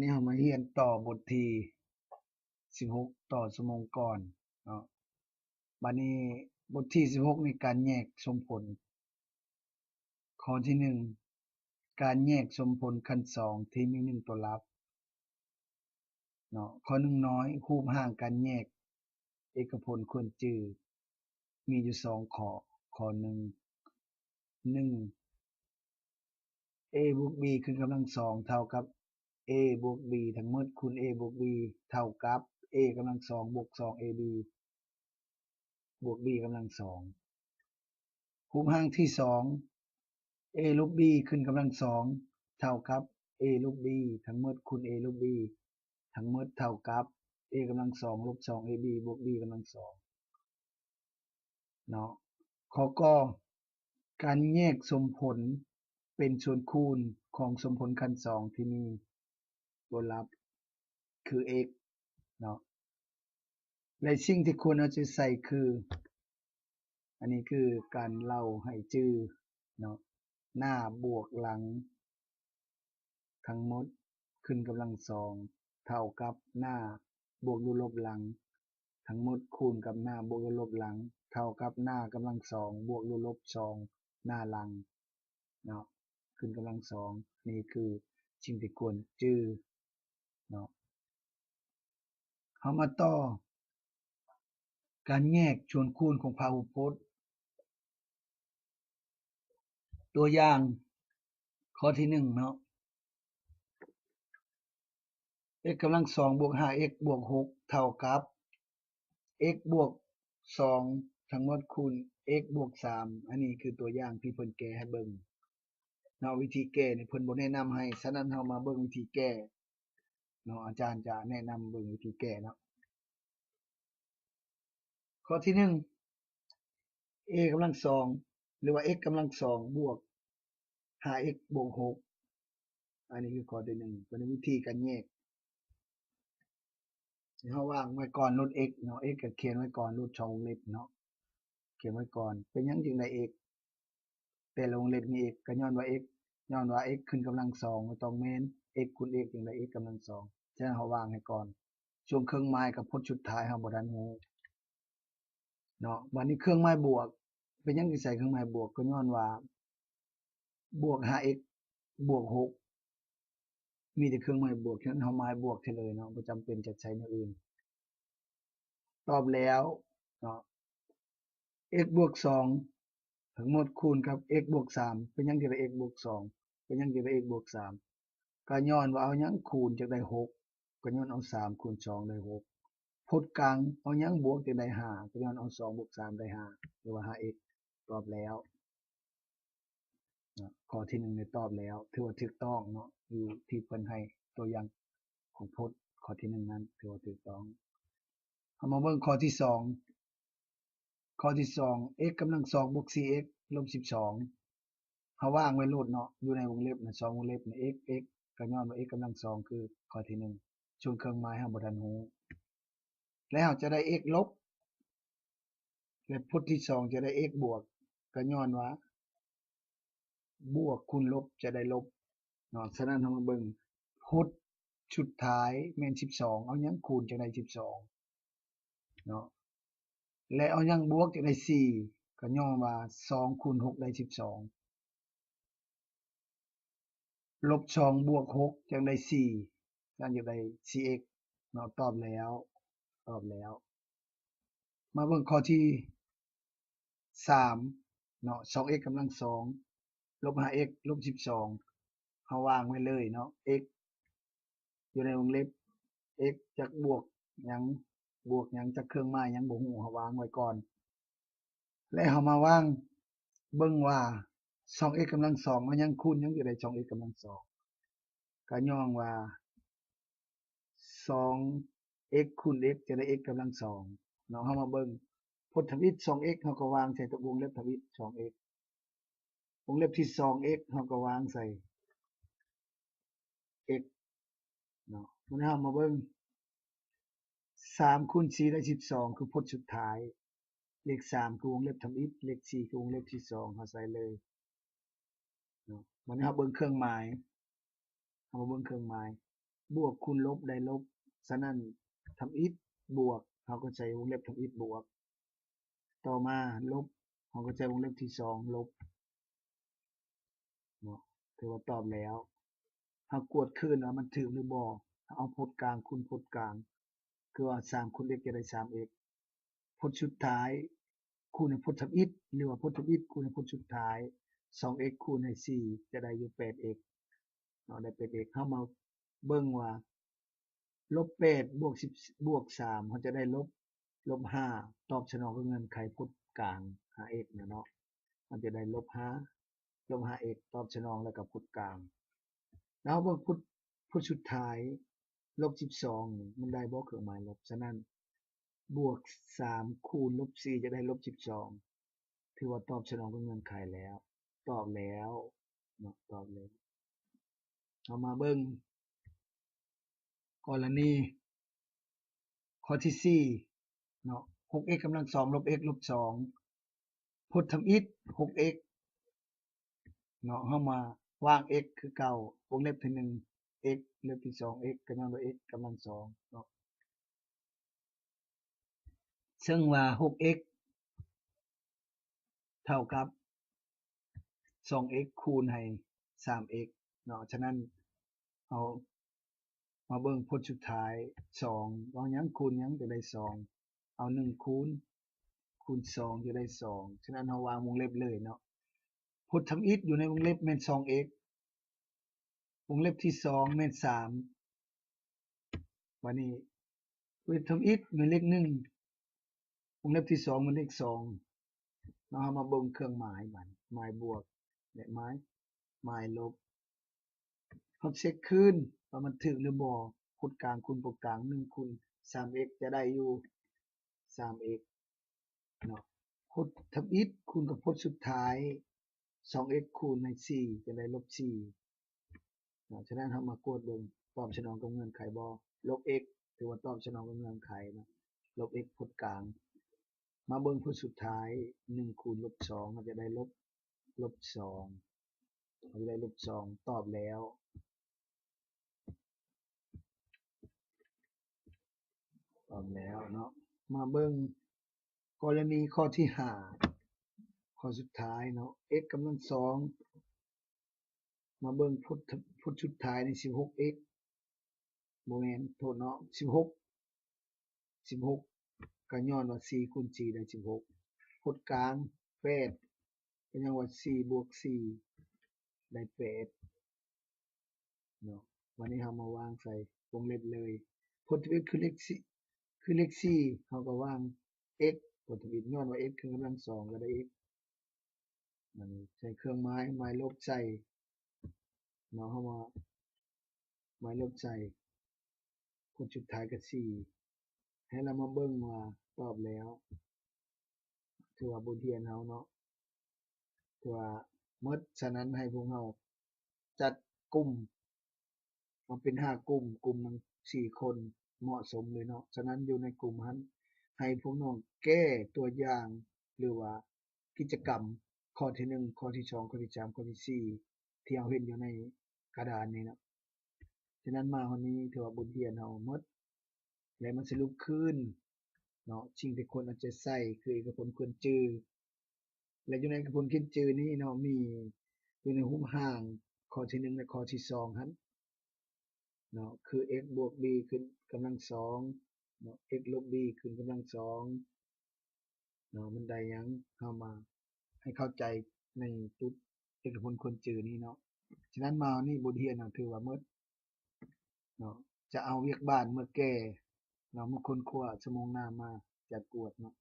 ນີ້ເຮົາມາຮຽນຕໍ່ບົດທີສິບຫົກ ຕໍ່ຊົ່ວໂມງກ່ອນເນາະ. ບັດນີ້ບົດທີສິບຫົກນີ້ ການແຍກສົມຜົນ. ຂໍ້ທີໜຶ່ງ ການແຍກສົມຜົນຂັ້ນສອງທີ່ມີໜຶ່ງຕົວລັບເນາະ. ຂໍ້ໜຶ່ງນ້ອຍ ຮູບຮ່າງການແຍກເອກະຜົນຄວນຈື່ ມີຢູ່ສອງຂໍ້. ຂໍ້ໜຶ່ງ ໜຶ່ງ a ບວກ b ຂຶ້ນກຳລັງສອງ ເທົ່າກັບ a ບວກ b ທັງໝົດ ຄູນ a ບວກ b ເທົ່າກັບ a ກຳລັງສອງ ບວກ ສອງ ab ບວກ b ກຳລັງສອງ. ຮູບຮ່າງທີສອງ a ລົບ b ຂຶ້ນກຳລັງສອງ ເທົ່າກັບ a ລົບ b ທັງໝົດ ຄູນ a ລົບ b ທັງໝົດ ເທົ່າກັບ a ກຳລັງສອງ ລົບ ສອງ ab ບວກ b ກຳລັງສອງເນາະ. ຂໍ້ ກ ການແຍກສົມຜົນເປັນສ່ວນຄູນຂອງສົມຜົນຂັ້ນສອງທີ່ມີຕົວລັບຄື x ເນາະ ແລະ ສິ່ງທີ່ຄວນເອົາໃຈໃສ່ຄື ອັນນີ້ຄືການເລົ່າໃຫ້ຈື່ເນາະ ໜ້າບວກຫຼັງ ທັງໝົດຂຶ້ນກຳລັງສອງ ເທົ່າກັບໜ້າບວກດ້ວຍລົບຫຼັງ ທັງໝົດຄູນກັບໜ້າບວກດ້ວຍລົບຫຼັງ ເທົ່າກັບໜ້າກຳລັງສອງບວກດ້ວຍລົບສອງໜ້າຫຼັງເນາະ ຂຶ້ນກຳລັງສອງ. ນີ້ຄືສິ່ງທີ່ຄວນຈື່ເນາະ. ເຮົາມາຕໍ່ ການແຍກສ່ວນຄູນຂອງພາຫູບພົດ. ຕົວຢ່າງຂໍ້ທີໜຶ່ງເນາະ x ກຳລັງສອງບວກຫ້າ x ບວກຫົກ ເທົ່າກັບ x ບວກສອງ ທັງໝົດຄູນ x ບວກສາມ. ອັນນີ້ຄືຕົວຢ່າງທີ່ເພິ່ນແກ້ໃຫ້ເບິ່ງເນາະ. ວິທີແກ້ນີ້ເພິ່ນບໍ່ແນະນຳໃຫ້, ສະນັ້ນເຮົາມາເບິ່ງວິທີແກ້ເນາະ. ອາຈານຈະແນະນຳເບິ່ງວິທີແກ້ເນາະ. ຂໍ້ທີໜຶ່ງ a ກຳລັງສອງ ຫຼືວ່າ x ກຳລັງສອງບວກຫ້າ x ບວກຫົກ. ອັນນີ້ຄືຂໍ້ທີໜຶ່ງ ເປັນວິທີການແຍກ. ເຮົາວາງໄວ້ກ່ອນລົດ x ເນາະ, x ກໍຂຽນໄວ້ກ່ອນລົດສອງວົງເລັບເນາະ, ຂຽນໄວ້ກ່ອນ. ເປັນຫຍັງຈຶ່ງໄດ້ x? ແຕ່ລະວົງເລັບມີ x ກໍຍ້ອນວ່າ x ຍ້ອນວ່າ x ຂຶ້ນກຳລັງສອງ ກໍຕ້ອງແມ່ນ x ຄູນ x ຈຶ່ງໄດ້ x ກຳລັງສອງ. ສະນັ້ນເຮົາວາງໃຫ້ກ່ອນ. ຊ່ວງເຄື່ອງໝາຍກັບພົດສຸດທ້າຍເຮົາບໍ່ທັນຮູ້ເນາະ. ບັດນີ້ເຄື່ອງໝາຍບວກ ເປັນຫຍັງຈຶ່ງໃສ່ເຄື່ອງໝາຍບວກ? ກໍຍ້ອນວ່າບວກຫ້າ x ບວກຫົກ ມີແຕ່ເຄື່ອງໝາຍບວກ, ສະນັ້ນເຮົາໝາຍບວກໃສ່ເລີຍເນາະ, ບໍ່ຈຳເປັນຈະໃສ່ແນວອື່ນ. ຕອບແລ້ວເນາະ x ບວກສອງ ທັງໝົດຄູນກັບ x ບວກສາມ. ເປັນຫຍັງຈຶ່ງໄດ້ x ບວກສອງ? ເປັນຫຍັງຈຶ່ງໄດ້ x ບວກສາມ? ກໍຍ້ອນວ່າເອົາຫຍັງຄູນຈຶ່ງໄດ້ຫົກ? ກໍຍ້ອນເອົາສາມຄູນສອງໄດ້ຫົກ. ພົດກາງ ເອົາຫຍັງບວກຈຶ່ງໄດ້ຫ້າ? ກໍຍ້ອນເອົາສອງບວກສາມໄດ້ຫ້າ ຫຼືວ່າຫ້າ x. ຕອບແລ້ວ. ເນາະ ຂໍ້ທີໜຶ່ງນີ້ຕອບແລ້ວ ຖືວ່າຖືກຕ້ອງເນາະ, ຢູ່ທີ່ເພິ່ນໃຫ້ຕົວຢ່າງຂອງພົດຂໍ້ທີໜຶ່ງນັ້ນ ຖືວ່າຖືກຕ້ອງ. ເຮົາມາເບິ່ງຂໍ້ທີສອງ. ຂໍ້ທີສອງ x ກຳລັງສອງບວກສີ່ x ລົບສິບສອງ. ເຮົາວາງໄວ້ໂລດເນາະ, ຢູ່ໃນວົງເລັບນະ ສອງວົງເລັບນະ x x ກໍຍ້ອນວ່າ x ກຳລັງສອງຄືຂໍ້ທີໜຶ່ງ, ສ່ວນເຄື່ອງໝາຍເຮົາບໍ່ທັນຮູ້. ແລ້ວເຮົາຈະໄດ້ x ລົບ ແລະ ພົດທີສອງຈະໄດ້ x ບວກ ກໍຍ້ອນວ່າບວກຄູນລົບຈະໄດ້ລົບເນາະ. ສະນັ້ນເຮົາມາເບິ່ງ ພົດສຸດທ້າຍແມ່ນສິບສອງ ເອົາຫຍັງຄູນຈັ່ງໄດ້ສິບສອງເນາະ ແລະ ເອົາຫຍັງບວກຈັ່ງໄດ້ສີ່ ກໍຍ້ອນວ່າສອງຄູນຫົກໄດ້ສິບສອງ. ລົບສອງບວກຫົກຈັ່ງໄດ້ສີ່ ຈັ່ງຈະໄດ້ສີ່ x ເນາະ. ຕອບແລ້ວ ຕອບແລ້ວ. ມາເບິ່ງຂໍ້ທີສາມເນາະ ສອງ x ກຳລັງສອງ ລົບຫ້າ x ລົບສິບສອງ. ເຮົາວາງໄວ້ເລີຍເນາະ x ຢູ່ໃນວົງເລັບ x ຈັກບວກຫຍັງ ບວກຫຍັງ ຈັກເຄື່ອງໝາຍຫຍັງບໍ່ຮູ້ ເຮົາວາງໄວ້ກ່ອນ. ແລະ ເຮົາມາວາງເບິ່ງວ່າ ສອງ x ກຳລັງສອງ ເອົາຫຍັງຄູນຫຍັງຈະໄດ້ ສອງ x ກຳລັງສອງ? ກໍຍ້ອນວ່າ ສອງ x ຄູນ x ຈະໄດ້ x ກຳລັງສອງເນາະ. ເຮົາມາເບິ່ງ ພົດທຳອິດ ສອງ x ເຮົາກໍວາງໃສ່ຕົວວົງເລັບທຳອິດ ສອງ x ວົງເລັບທີສອງ x ເຮົາກໍວາງໃສ່ x ເນາະ. ມື້ນີ້ເຮົາມາເບິ່ງ ສາມຄູນສີ່ໄດ້ສິບສອງ ຄືພົດສຸດທ້າຍ, ເລກສາມຄືວົງເລັບທຳອິດ, ເລກສີ່ຄືວົງເລັບທີສອງ ເຮົາໃສ່ເລີຍເນາະ. ບາດນີ້ເຮົາເບິ່ງເຄື່ອງໝາຍ ເຮົາມາເບິ່ງເຄື່ອງໝາຍ ບວກຄູນລົບໄດ້ລົບ, ສະນັ້ນ ທຳອິດບວກ ເຮົາກໍໃສ່ວົງເລັບທຳອິດບວກ, ຕໍ່ມາລົບ ເຮົາກໍໃສ່ວົງເລັບທີສອງລົບເນາະ. ຖືວ່າຕອບແລ້ວ. ເຮົາກວດຄືນວ່າມັນຖືກຫຼືບໍ່, ເຮົາເອົາພົດກາງຄູນພົດກາງ ຄືວ່າສາມຄູນ x ຈະໄດ້ສາມ x. ພົດສຸດທ້າຍຄູນໃຫ້ພົດທຳອິດ ຫຼືວ່າພົດທຳອິດຄູນໃຫ້ພົດສຸດທ້າຍ, ສອງ x ຄູນໃຫ້ສີ່ ຈະໄດ້ຢູ່ ແປດ x ເນາະ, ໄດ້ ແປດ x. ເຮົາມາເບິ່ງວ່າ ລົບແປດ ບວກສິບ ບວກສາມ ເຮົາຈະໄດ້ລົບ ລົບຫ້າ ຕອບສະໜອງກັບເງື່ອນໄຂພົດກາງ ຫ້າ x ນະເນາະ, ມັນຈະໄດ້ລົບຫ້າ ລົບຫ້າ x ຕອບສະໜອງແລ້ວກໍພົດກາງ. ແລ້ວເຮົາເບິ່ງພົດ ພົດສຸດທ້າຍ ລົບສິບສອງ ນີ້ມັນໄດ້ບໍ່ເຄື່ອງໝາຍລົບ? ສະນັ້ນ ບວກສາມຄູນລົບສີ່ ຈະໄດ້ລົບສິບສອງ ຖືວ່າຕອບສະໜອງກັບເງື່ອນໄຂແລ້ວ, ຕອບແລ້ວເນາະ, ຕອບແລ້ວ. ເຮົາມາເບິ່ງກໍລະນີຂໍ້ທີສີ່ເນາະ, ຫົກ x ກຳລັງສອງ ລົບ x ລົບສອງ ພົດທຳອິດ ຫົກ x ເນາະ, ເຮົາມາວາງ x ຄືເກົ່າ, ວົງເລັບທີໜຶ່ງ x ເລັບທີສອງ x ກໍຍ້ອນວ່າ x ກຳລັງສອງເນາະ. ເຊິ່ງວ່າ ຫົກ x ເທົ່າກັບ ສອງ x ຄູນໃຫ້ ສາມ x ເນາະ, ສະນັ້ນ ເຮົາມາເບິ່ງພົດສຸດທ້າຍ ສອງ ເອົາຫຍັງຄູນຫຍັງ ຈະໄດ້ ສອງ, ເອົາ ໜຶ່ງ ຄູນ ຄູນ ສອງ ຈະໄດ້ ສອງ, ສະນັ້ນ ເຮົາວາງວົງເລັບເລີຍເນາະ. ພົດທຳອິດຢູ່ໃນວົງເລັບແມ່ນ ສອງ x ວົງເລັບທີສອງແມ່ນ ສາມ, ບາດນີ້ ເວດທຳອິດແມ່ນເລກໜຶ່ງ, ວົງເລັບທີສອງແມ່ນເລກສອງເນາະ. ເຮົາມາເບິ່ງເຄື່ອງໝາຍບາດນີ້, ໝາຍບວກ ແລະ ໝາຍ ໝາຍລົບ. ເຮົາເຊັກຄືນວ່າມັນຖືກຫຼືບໍ່, ພົດກາງຄູນພົດກາງ ໜຶ່ງຄູນສາມ x ຈະໄດ້ຢູ່ ສາມ x ເນາະ, ພົດທຳອິດຄູນກັບພົດສຸດທ້າຍ ສອງ x ຄູນໃຫ້ ສີ່ ຈະໄດ້ລົບ ສີ່ເນາະ. ສະນັ້ນ ເຮົາມາກວດເບິ່ງ ຕອບສະໜອງກັບເງື່ອນໄຂບໍ່? ລົບ x ຖືວ່າຕອບສະໜອງກັບເງື່ອນໄຂເນາະ, ລົບ x ພົດກາງ. ມາເບິ່ງຜົນສຸດທ້າຍ ໜຶ່ງຄູນລົບສອງ ເຮົາຈະໄດ້ລົບ ລົບສອງ ເຮົາຈະໄດ້ລົບສອງ ຕອບແລ້ວ ຕອບແລ້ວເນາະ. ມາເບິ່ງກໍລະນີຂໍ້ທີຫ້າ ຂໍ້ສຸດທ້າຍເນາະ, x ກຳລັງສອງ ມາເບິ່ງຜົນ ຜົນສຸດທ້າຍນີ້ ສິບຫົກ x ບໍ່ແມ່ນ ໂທດເນາະ ສິບຫົກ ສິບຫົກ ກໍຍ້ອນວ່າ ສີ່ຄູນສີ່ ໄດ້ ສິບຫົກ, ຜົນກາງ ແປດ ກໍຍ້ອນວ່າ ສີ່ບວກສີ່ ໄດ້ ແປດ ເນາະ. ບາດນີ້ເຮົາມາວາງໃສ່ວົງເລັບເລີຍ, ຜົນທຳອິດຄືເລກສີ່ ຄືເລກສີ່ ເຮົາກໍວາງ x ຜົນທຳອິດ ຍ້ອນວ່າ x ຂຶ້ນກຳລັງສອງ ກໍໄດ້ x ມັນໃສ່ເຄື່ອງໝາຍ ໝາຍລົບໃສ່ເນາະ, ເຮົາວ່າໝາຍລົບໃສ່ ຜົນສຸດທ້າຍກໍ ສີ່ ໃຫ້ເຮົາມາເບິ່ງວ່າຕອບແລ້ວ ຖືວ່າບົດຮຽນເຮົາເນາະ ຖືວ່າໝົດ. ສະນັ້ນໃຫ້ພວກເຮົາຈັດກຸ່ມ ເອົາເປັນຫ້າກຸ່ມ, ກຸ່ມໜຶ່ງສີ່ຄົນ ເໝາະສົມເລີຍເນາະ. ສະນັ້ນຢູ່ໃນກຸ່ມຫັ້ນ ໃຫ້ພວກນ້ອງແກ້ຕົວຢ່າງ ຫຼືວ່າກິດຈະກຳຂໍ້ທີໜຶ່ງ, ຂໍ້ທີສອງ, ຂໍ້ທີສາມ, ຂໍ້ທີສີ່ ທີ່ເຮົາເຫັນຢູ່ໃນກະດານນີ້ເນາະ. ສະນັ້ນມາຮອດນີ້ຖືວ່າບົດຮຽນເຮົາໝົດ ແລະ ມາສະຫຼຸບຄືນເນາະ ສິ່ງທີ່ຄວນເອົາໃຈໃສ່ ຄືເອກະພົນຄວນຈື່ ແລະ ຢູ່ໃນເອກະພົນຄວນຈື່ນີ້ເນາະ ມີຢູ່ໃນຮູບຮ່າງຂໍ້ທີໜຶ່ງ ແລະ ຂໍ້ທີສອງຫັ້ນເນາະ ຄື x ບວກ b ຂຶ້ນກຳລັງສອງເນາະ x ລົບ b ຂຶ້ນກຳລັງສອງເນາະ ມັນໄດ້ຫຍັງ ເຮົາມາໃຫ້ເຂົ້າໃຈໃນຈຸດເອກະພົນຄວນຈື່ນີ້ເນາະ. ສະນັ້ນມາຮອດນີ້ບົດຮຽນເຮົາຖືວ່າໝົດ ເນາະ ຈະເອົາວຽກບ້ານເມືອແກ້ເນາະ ເມືອຄົ້ນຄວ້າ ຊົ່ວໂມງໜ້າມາຈັດກວດເນາະ.